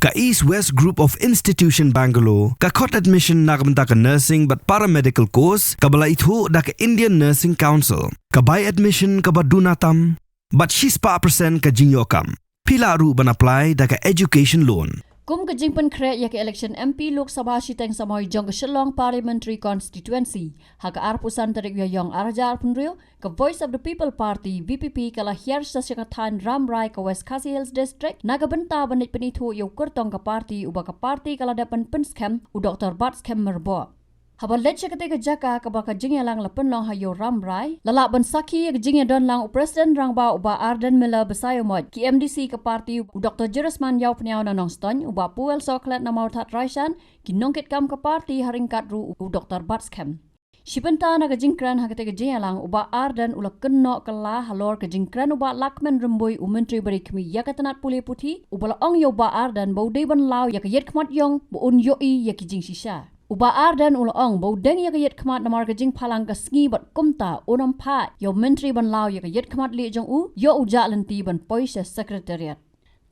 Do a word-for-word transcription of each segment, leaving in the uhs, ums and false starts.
Ka East West Group of Institution Bangalore ka khot admission na ka bynta ka nursing bad paramedical course kaba la ithuh da ka Indian Nursing Council. Ka bai admission kaba duna tam bad shispah percent ka jingïoh kam. Phi lah ruh ban apply da ka education loan. Kum ka jingpynkhreh ïa ka election M P Lok Sabha shiteng samoi jong ka Shillong Parliamentary Constituency ha ka arphew san tarik Ïaïong arhajar arphew hynriew, ka Voice of the People Party, V P P, ka la hiar sha ka thaiñ Rambrai ka West Khasi Hills District na ka bynta ban leit pynithuh ïa u kyrtong ka party uba ka party ka la dep ban pynskhem, u Doctor Batskhem Myrboh. Haba leit sha katei ka jaka kaba ka jingïalang la pynlong ha Ïew Rambrai, la lah ban sakhi ïa ka jingïadonlang u President Rangbah u Bah Ardent Miller Basaiawmoit, ki M D C ka party u Doctor Jirisman Ïawphniaw na Nongstoiñ, u Bah Pu L Sohkhlet na Mawthadraishan, ki nongkitkam ka party ha ryngkat ruh u Doctor Batskhem. Shi bynta na ka jingkren ha katei ka jingïalang u Bah Ardent u la kynnoh kylla halor ka jingkren u Bah Lahkmen Rymbui u Myntri Barim ïa ka tnat pule puthi, uba la ong ïa u Bah Ardent ba u dei ban law ïa ka ïit khmat ïong ba un ïohi ïa ki jingshisha. U Bah Ardent u la ong ba u deng ïa ka ïit khmat namar ka jingphalang ka sngi bad kumta un ym phah ïa u Myntri ban law ïa ka ïit khmat lieh jong u, ïoh u jah lynti ban poi sha Secretariat.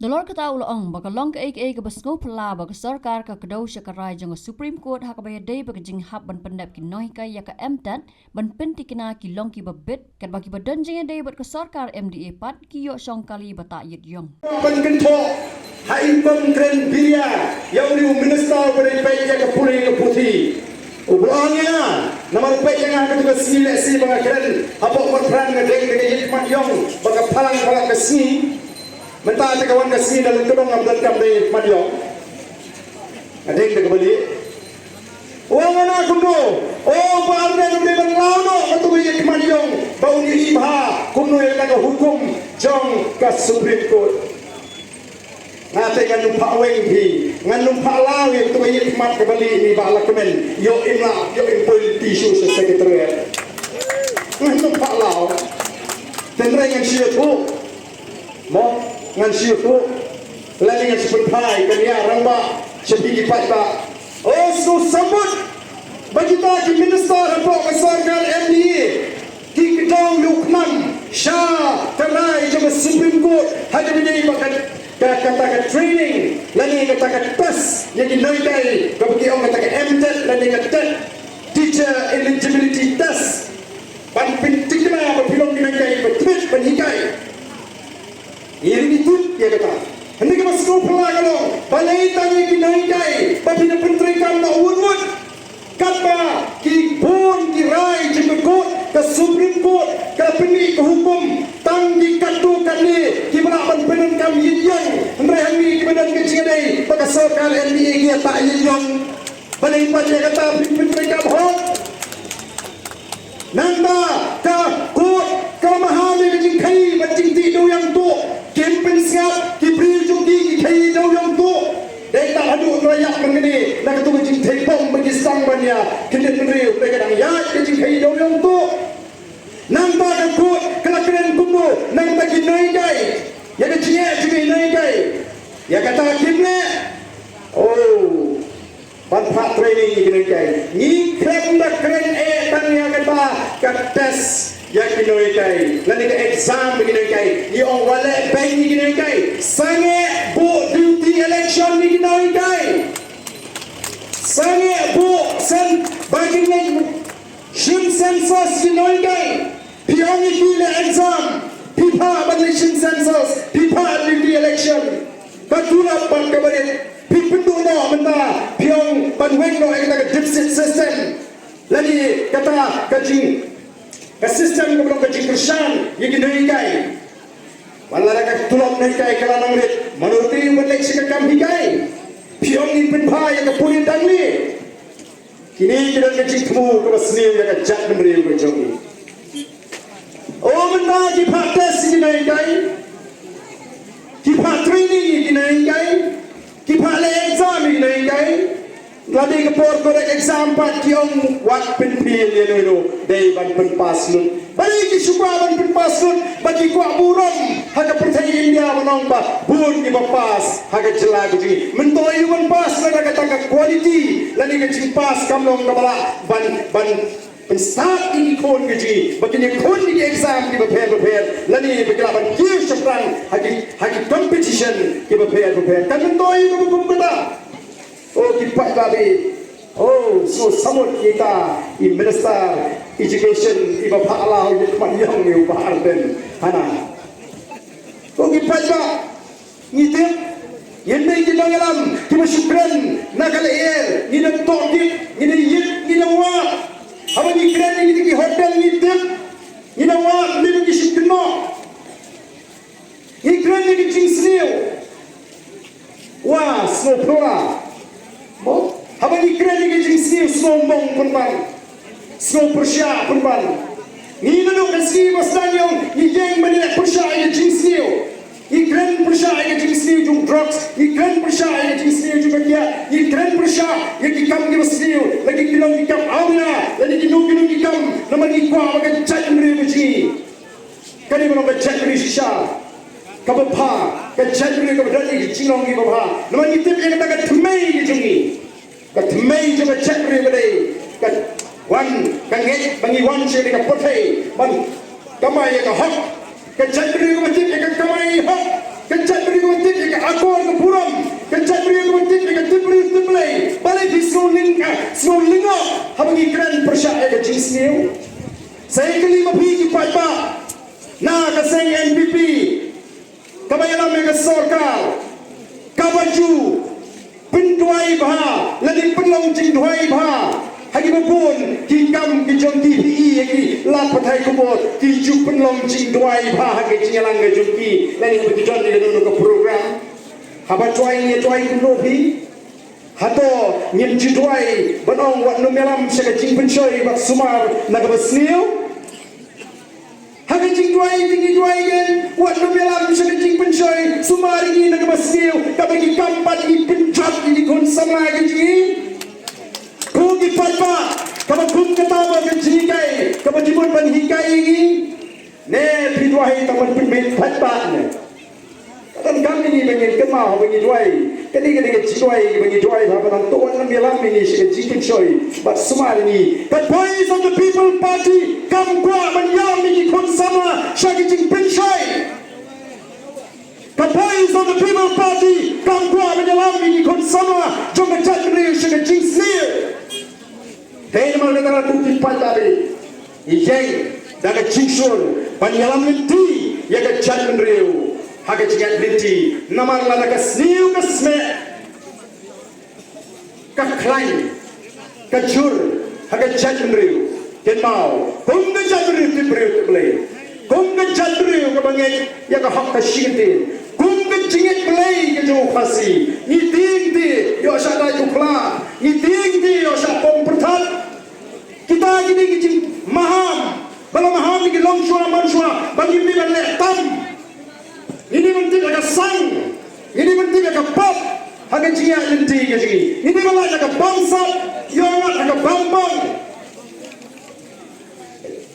Nalor kata u la ong ba ka long kaei kaei kaba sngewphylla ba ka sorkar ka kdew sha ka rai jong ka Supreme Court ha kaba ïadei bad ka jinghap ban pyndep ki nonghikai ïa ka M TET ban pyntikna ki long kiba bit, katba kiba don jingïadei bad ka sorkar M D A pat ki ïoh shong kali ba tah ïit ïong. Ban kynthoh ha i bym kren biria ïa u Minister uba dei peit ïa ka pule ka puthi. U ba la ong ïa nga, namar u peit ïa nga ha katu ka sngi lehse ba nga kren hapoh Mawthadraishan, nga deng da ka ïit khmat ïong ba ka phalang phalang ka sngi. Mynta te ka wan ka sngi da lynti dong ngam donkam da ïit khmat ïong. Nga deng da kaba lieh. U ong ïa nga kumno? O Bah Ardent, u dei ban law noh katu ka ïit khmat ïong ba un ïohi bha kumno ïa kata ka hukum jong ka Supreme Court. Nga te ngan ym phah weng phi, ngan ym phah law ïa katu ka ïit khmat kaba lieh ni Bah Lahkmen, ïoh im lah, ïoh im poi lynti shuh sha Secretariat. Ngan ym phah law. Tynrai ngan shu ïathuh. Mo, ngan shu ïathuh. Lane ngan shu pynphai ka nia rangbah sha phi ki paidbah. O, sngewsambut ba kita ki minister hapoh ka sorkar M D A ki kdew ïa u khnam sha ka rai jong ka Supreme Court ha kaba ïadei bad ka, ka, kata ka training lane kata ka test ïa ki nonghikai kaba ki ong kata ka M TET lane ka TET, Teacher Eligibility Test. Ban pyntikna ba phi long ki nonghikai ba tbit ban hikai. Ngi ïa ri ngi tip ïa kata. Hynrei kaba sngewphylla ka long ba lei tang ïa ki nonghikai ba phi da pyntreikam noh wut wut. Katba ki bun ki rai jong ka court, ka Supreme Court, ka la pynmih ka hukum tang ki katto katne kiba lah ban pyndonkam ïit ïong. Hynrei hangne kiba don ka jingïadei bad ka sorkar M D A ki ïatah ïit ïong. Balei pat ïa kata phi pyntreikam hok? Nangta ka court ka la maham ïa ka jingkhaïi bad jingtih dewïong tuh. Kim pynsngap, ki briew jong ki ki khaïi dewïong tuh. Dei tang haduh hynrei ïa kane na katu ka jingthei bom ba ki sdang ban ïa kyndit bynriew, dei ka dang ïaid ka jingkhaïi dewïong tuh. Nangta ka court ka la kren kumno nangta ki nonghikai, ïa ka jingeh jong ki nonghikai. Ïa kata kim leh. Oh. Ban phah training ïa ki nonghikai. Ngi khlem da kren eh tang ïa kata ka test ïa ki nonghikai lane ka exam ïa ki nonghikai. Ngi ong wat leh beiñ ïa ki nonghikai. Sangeh buh duty election ïa ki nonghikai. Sangeh buh sen ba kin leit shim census ïa ki nonghikai. Phi ong ïa ki leh exam, phi phah ban leit shim census, phi phah duty election. Ka tulop bad ka barit phi pynduh noh mynta, phi ong ban weng noh ïa kata ka deficit system. Lane kata ka jing, ka system kaba long ka jingkyrshan ïa ki nonghikai. Wat la ka tulop nonghikai ka la nang rit, mano ruh ban leit sha ka kam hikai? Phi ong ngin pynphai ïa ka pule dang ne. Kine ki don ka jingthmu kaba sniew ïa ka jaitbynriew ka jong ngi. O mynta ki phah test ïa ki nonghikai, ki phah training ïa ki nonghikai, ki phah leh exam ïa ki nonghikai. Lada ka por kaba leh exam pat ki ong wat pynphill ïa no no, dei ban pynpass lut. Balei ki shu kwah ban pynpass lut, ba ki kwah burom ha ka pyrthei India ban ong ba bun kiba pass ha ka jylla ka jong ngi. Mynta ïa u ban pass lada kata ka quality lane ka jingpass kam long kaba lah ban, ban Pynstad ïa ki khun ka jong ngi ba kin ïakhun ïa ki exam kiba pher bapher lane ba ki lah ban kiew shaphrang ha ki, ha ki competition kiba pher bapher. Kan myntoi kaba kum kata. O ki paidbah, o sngewsamut ïa ita i Minister Education iba phah la ïa ka mat ïong ïa u Bah Ardent hana. O ki paidbah, ngi tip, ngin dei ki nongïalam kiba shu kren na ka lyer, ngi da tohkit, ngi da ïit, ngi da wad. Haba ngi kren ïa kita ki hotel ngi tip, ngi da wad, ngi da ki shu kynnoh. Ngi kren ïa ki jingsniew. Wa sngewphylla. Mo, haba ngi kren ïa ki jingsniew, sngewmong pynban, sngewpyrshah pynban. Ngi naduh ka sngi ba sdang ïong ngi ïeng ban ïaleh pyrshah ïa ki jingsniew. Ngi kren pyrshah ïa ki jingsniew jong drugs, ngi kren pyrshah ïa ki jingsniew jong ka kiad, ngi kren pyrshah ïa ki kam kiba sniew, la ki, ki long ki kam awria, lane kino kino ki kam, namar ngi kwah ba ka jaitbynriew ka jong ngi ka dei ban long ka jaitbynriew shisha kaba bha, ka jaitbynriew kaba don ïa ki jinglong kiba bha. Namar ngi tip ïa kata ka thymmei ka jong ngi. Ka thymmei jong ka jaitbynriew ka dei ka wan, ka ngeit ba ngi wan sha ka pyrthei ban kamai ïa ka hok. Ka jaitbynriew kaba tip ïa ka kamai hok, ka jaitbynriew kaba tip ïa ka akor ka burom, ka jaitbynriew kaba tip ïa ka tip briew tip Blei. Balei phi sngew lyng, ah, sngew lyngngoh haba ngi kren pyrshah ïa ka jingsniew? Sa ïa kylli ma phi ki paidbah na ka seng N P P kaba ïalam ïa ka sorkar, kaba ju pynduwai bha lane pynlong jingduwai bha ha kiba bun ki kam ki jong ki, phi i ïa ki lad pathai khubor, ki ju pynlong jingduwai bha ha ki jingïalang ka jong ki lane haba ki don ïa kano kano ka program. Haba duwai ngi duwai kumno phi? Hato ngim ju duwai ban ong wat nym ïalam sha ka jingpynshoi bad sumar na kaba sniew? Ha ka jingduwai te ngi duwai kein, wat nym ïalam sha ka jingpynshoi, sumar ïa ngi na kaba sniew, kaba ngi kam pat ngi pynjot ïa ki khun samla ka jong ngi. Ko ki paidbah, kaba kum kata ba ka jinghikai kaba dei ban hikai ïa ngi. Ne phi duwai tang ban pynbeit paidbah ne? Ka donkam ïa ngi ba ngin kynmaw haba ngi duwai. Kane ka dei ka jingduwai ba ngi duwai ba nang to wat nym ïalam ïa ngi sha ka jingpynshoi bad sumar ïa ngi. The Voice of the People Party kam kwah ban ïalam ïa ki khun samla sha ka jingpynshoi. The Voice of the People Party kam kwah ban ïalam ïa ki khun samla jong ka jaitbynriew sha ka jingsniew. Te namar kata ko ki paidbah, ngi ïeng da ka jingsur ban ïalam lynti ïa ka jaitbynriew ha ka jingïaid lynti, namar lada ka sniew ka smeh, ka khlaiñ, ka jur ha ka jaitbynriew, kynmaw, kum ka jaitbynriew tip briew tip Blei, kum ka jaitbynriew kaba ngeit ïa ka hok ka shi kyntien, kum ka jingngeit Blei ka jong u Khasi, ngi tieng te ïoh shah dait u khla, ngi tieng te ïoh shah pom pyrthat. Kita ki dei ki jingmaham ba la maham ïa ki longshuwa manshuwa ba ngim dei ban leh tam. Ngi dei ban tip ïa ka sang, ngi dei ban tip ïa ka pop ha ka jingïaid lynti ka jong ngi. Ngi dei ban lait ha ka bamsap, ïoh ngat ha ka bambong.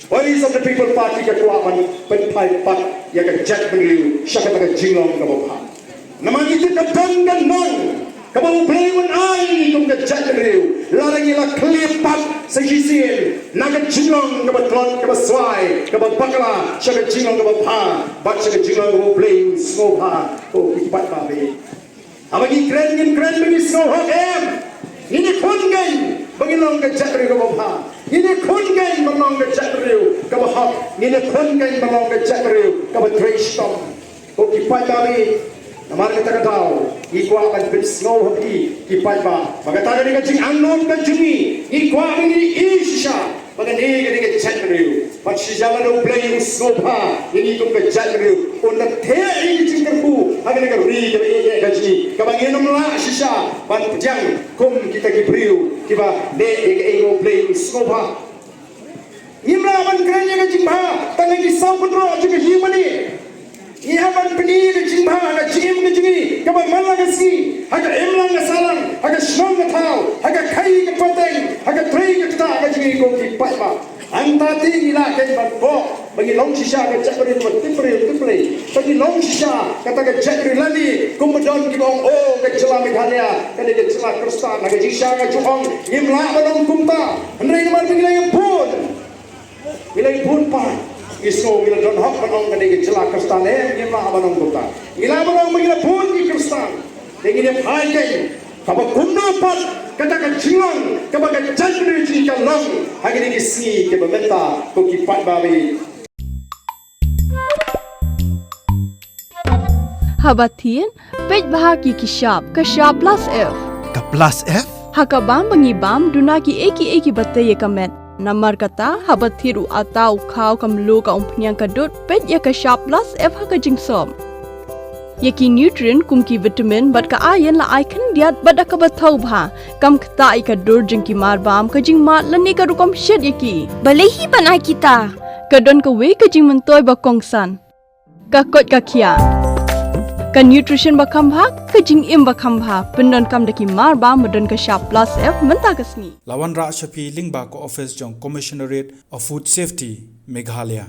Voice of the People Party ka kwah ban pynphai pat ïa ka jaitbynriew sha kata ka jinglong kaba bha. Namar ngi tip ka don ka nong kaba U Blei un ai kum ka jaitbynriew lada ngi la khleh pat sa shisien na ka jinglong kaba tlot kaba swai kaba bakla sha ka jinglong kaba bha bad sha ka jinglong kaba U Blei un sngewbha. Ko ki paidbah, haba ngi kren ngin kren ba ngi sngewhok em? Ngin ïakhun kein ba ngin long ka jaitbynriew kaba bha. Ngin ïakhun kein ban long ka jaitbynriew kaba hok. Ngin ïakhun kein ban long ka jaitbynriew kaba trei shitom. Ko ki paidbah, namar kata ka daw ngi kwah ban pynsngew ha phi ki paidbah ba kata ka dei ka jingangnud ka jong ngi. Ngi kwah ba ngin ïohi shisha ba kane ka dei ka jaitbynriew. Bad shisha lada U Blei u sngewbha ïa ngi kum ka jaitbynriew, un da theh ïa ki jingkyrkhu ha kane ka ri kaba ïeit ka jong ngi, kaba ngin ym lah shisha ban pdiang kum kita ki briew kiba leh ïa kaei ba U Blei u sngewbha. Ngim lah ban kren ïa ka jingbha tang ha ki saw kynroh jong ka ïing mane. Ngi hap ban pyni ïa ka jingbha ha ka jingim ka jong ngi kaba man la ka sngi, ha ka imlang ka sahlang, ha ka shnong ka thaw, ha ka khaii ka pateng, ha ka trei ka ktah ka jong ngi, ko ki paidbah. Hangta te ngi lah kein ban bok Ba ngi long shisha ka jaitbynriew ba tipbriew tipblei. Ba ngi long shisha kata ka jaitbynriew lane kumba don kiba ong, oh, ka jylla Meghalaya ka dei ka jylla Khristan. Ha ka jingshisha nga ju ong ngim lah ban ong kumta. Hynrei namar ba ngi la ïa bun, ngi la ïa bun pat, ngi sngew ngi la don hok ban ong ka dei ka jylla Khristan. Em, ngim lah ban ong kumta. Ngi lah ban ong ba ngi la bun ki Khristan. Te ngin ïa phai kein kaba kumno pat kata ka jinglong kaba ka jaitbynriew jong ngi ka long ha kine ki sngi kiba mynta, ko ki paidbah. Haba thied, peit bha ki ki shap, ka shap plus F. Ka plus F? Ha ka bam ba ngi bam, duna kiei kiei kiba tei ïa ka met. Namar kata, haba thied u atta, u khaw, ka mluh, ka umphniang, ka dud, peit ïa ka shap plus F ha ka jingsop. Ïa ki nutrient kum ki vitamin bad ka iron la ai khyndiat bad da kaba thaw bha. Kam ktah ïa ka dur jong ki marbam, ka jingmad lane ka rukom shet ïa ki. Balei hi ban ai kita? Ka don kawei ka jingmyntoi ba kongsan. Ka koit ka khiah. Ka nutrition ba kham bha, ka jingim ba kham bha. Pyndonkam da ki marbam ba don ka shap plus F mynta ka sngi. La wanrah sha phi lyngba ka office jong Commissionerate of Food Safety, Meghalaya.